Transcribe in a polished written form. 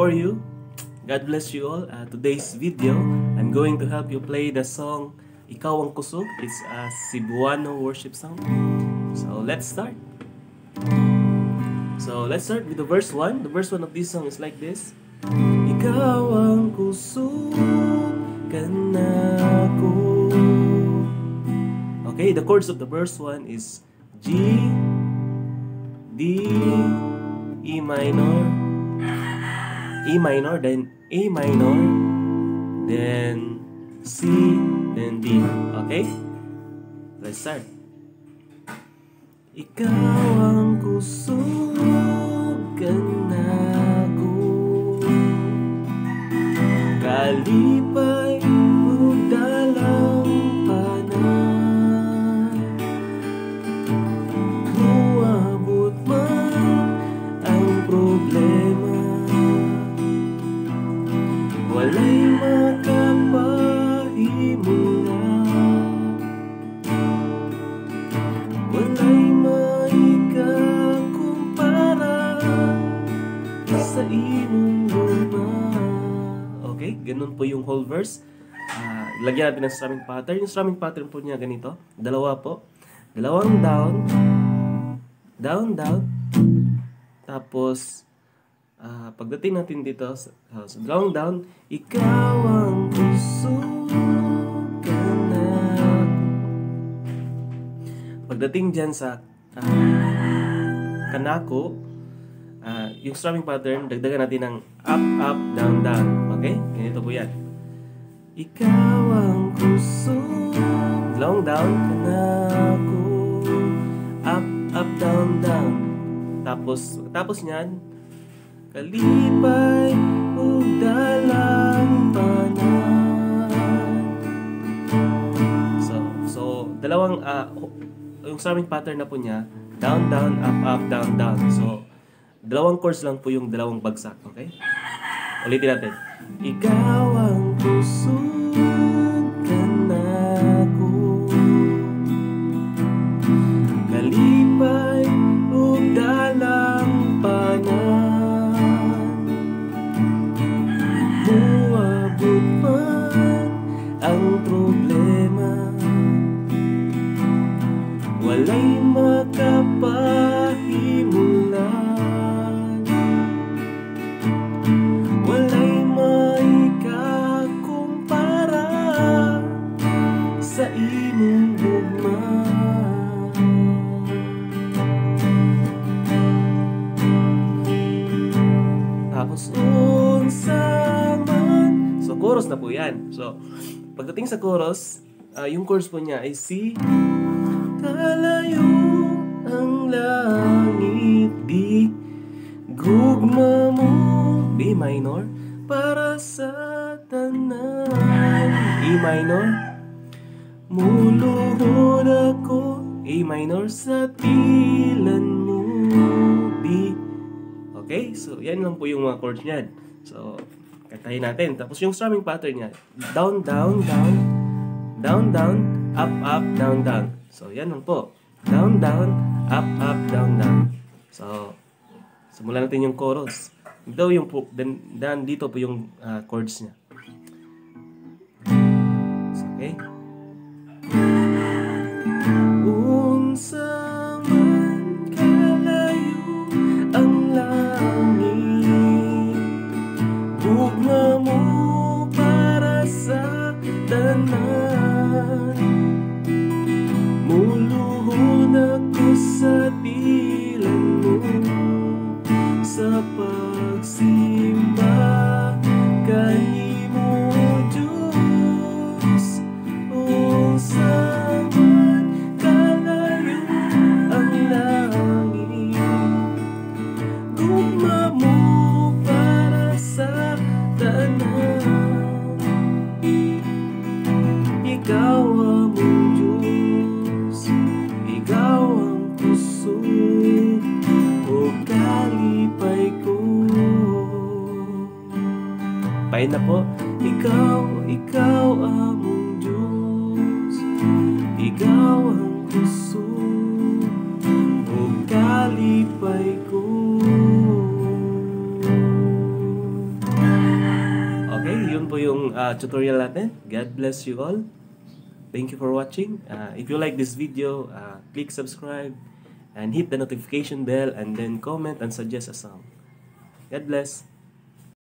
How are you? God bless you all. Today's video, I'm going to help you play the song Ikaw Ang Kusog. It's a Cebuano worship song. So let's start. So let's start with the verse 1. The verse 1 of this song is like this. Ikaw ang kusog kanako. Okay, the chords of the verse 1 is G, D, E minor, E minor, then A minor, then C, then D. Okay? Let's start. Ikaw ang kusog kanako, kalipay ug dalang panan, muabot man ang problema, walay makapahimula, walay maikakumpara sa imong gugma. Okay, ganun po yung whole verse. Lagyan natin ng strumming pattern. Yung strumming pattern po niya ganito. Dalawa po. Dalawang down, down, down. Tapos, pagdating natin dito, sa dalawang down, ikaw ang kusog kanako. Pagdating dyan sa kanako, yung strumming pattern, dagdagan natin ng up, up, down, down. Okay? Ganito po yan. Ikaw ang kusog, long down, kanako, up, up, down, down. Tapos niyan, kalipay ug dalang panan. So dalawang, yung strumming pattern na po niya, down, down, up, up, down, down. So, dalawang chords lang po yung dalawang bagsak, okay? Ulitin natin. Ikaw ang kusog kanako, kalipay ug dalang panan, muabot man ang problema, walay makapahimulan, walay maikakumpara sa imong gugma. Tapos unsa man. So chorus na po yan. So pagdating sa chorus, yung chorus po niya ay C, kalayo ang langit, D, gugma mo, B minor, para sa tanan, E minor, muluhod ako, A minor, sa tilan mo, D. Okay? So, yan lang po yung mga chords niyan. So, kantahin natin. Tapos yung strumming pattern niya, down, down, down, down, down, up, up, down, down. So, yan lang po. Down, down, up, up, down, down. So, simulan natin yung chorus. Ito yung po, then dito po yung chords niya. So, okay? Unsa man kalayo ang langit, gugma mo para sa tanan, muluhod ako sa tilan mo, sa pagsimba kanimo, Diyos. Unsa man kalayo ang langit, gugma mo para sa tanan, ikaw among Diyos, ikaw ang kusog ug kalipay ko. Pain na po. Ikaw, ikaw among Diyos, ikaw ang kusog ug kalipay ko. tutorial natin. God bless you all. Thank you for watching. If you like this video, click subscribe and hit the notification bell and then comment and suggest a song. God bless.